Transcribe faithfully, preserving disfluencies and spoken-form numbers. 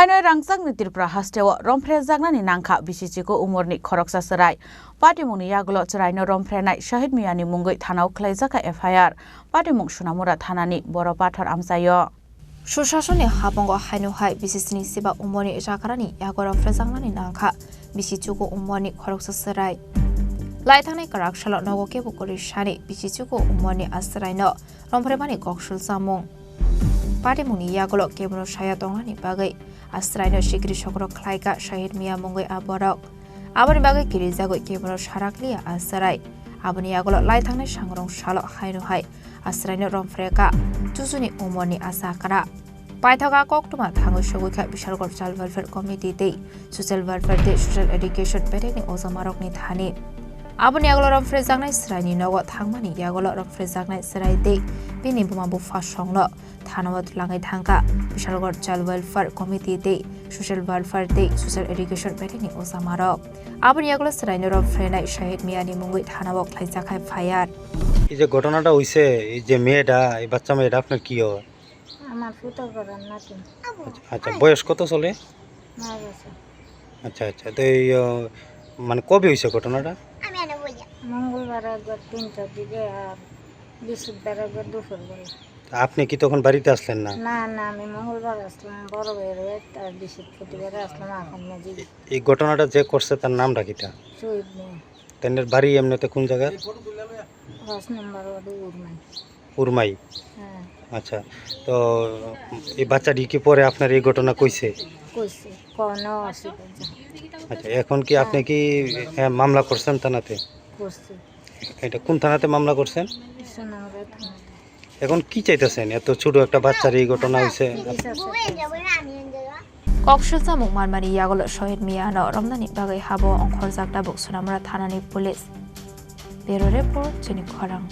Nai rangchakni Tripura hasteo romphrejaknani nangkha bisi chikung umorni khoroksa chwrai. Patimungni yagulo chwraino romphrenai Shahid Miyani mungwi thanao khlaijak kha F I R. Patimung Sonamura thanani Boro Pathor amchaio. Susasonni hapungo haino hai bisi sni seba umorni chakrani yago romphrejaknani nangkha bisi chikung umorni khoroksa chwrai. Laithangnai kwrak salo nogo kebo kwrwi sani bisi chikung umorni a chwraino romphrebani koksul chamung. Patimungni yagulo kebono saya tongnani bagwi a chwraino sikiri sokro khlaikha Shahid Miya mungwi a borok. Aboni bagwi kirijagwi kebono sarakliya a chwrai. Aboni yagulo laithangnai sangrong salo haino hai a chwraino romphrekha chusuni umorni a chakra. Paithak a koktwma thangwi sogwi kha Bishalgarh Child Welfare Committee tei Social Welfare tei Social Education bedekni ojamarokni thani. Aboni yagulo romphrejaknai chwraini nogo thangmani yagulo romphrejaknai chwrai tei bini buma bupha songno thanao twlangwi thangkha Bishalgarh Child Welfare Committee tei Social Welfare tei Social Education bedekni ojamarok. Aboni yagulo chwraino romphrwnai Shahid Miyani mungwi thanao khlaijakha F I R. এই যে ঘটনাটা হইছে, এই যে মেয়েটা, এই বাচ্চা মেয়েটা আপনার কি হয়? আমার ফুটো করার নাতি। আচ্ছা, আচ্ছা, বয়স কত চলে? নয় বছর। আচ্ছা, আচ্ছা, তো এই, আহ, মানে কবে হইছে ঘটনাটা? মঙ্গলবার একবার তিনটার দিকে আর বৃহস্পতিবার একবার দুপুর বেলা। তা আপনি কি তখন বাড়িতে আসলেন না? না, না, আমি মঙ্গলবার আসলাম, বড় ভাইয়ের একটা বৃহস্পতিবারে আসলাম, এখন না যাই। এই ঘটনাটা যে করছে তার নামটা কিতা? শহীদ মিয়া। তাদের বাড়ি এমনিতে কোন জায়গার? পাঁচ নম্বর ওয়ার্ডে উরমাই। উরমাই? হ্যাঁ। আচ্ছা, তো এই বাচ্চাটি কি পরে আপনার এই ঘটনা কইছে? কইছে, কোনো অসুবিধা। আচ্ছা, এখন কি আপনি কি, হ্যাঁ, মামলা করছেন থানাতে? করছি। এটা কোন থানাতে মামলা করছেন? সোনামুড়া থানা। এখন কি চাইতেছেন? এত ছোট একটা বাচ্চার এই ঘটনা হয়েছে। বিচার চাইতেছি। Koksul chamung manmani yagulo Shahid Miyano romnani bagwi habo ongkhorjak tabuk Sonamura thanani police. Bureau report, Chini Khorang.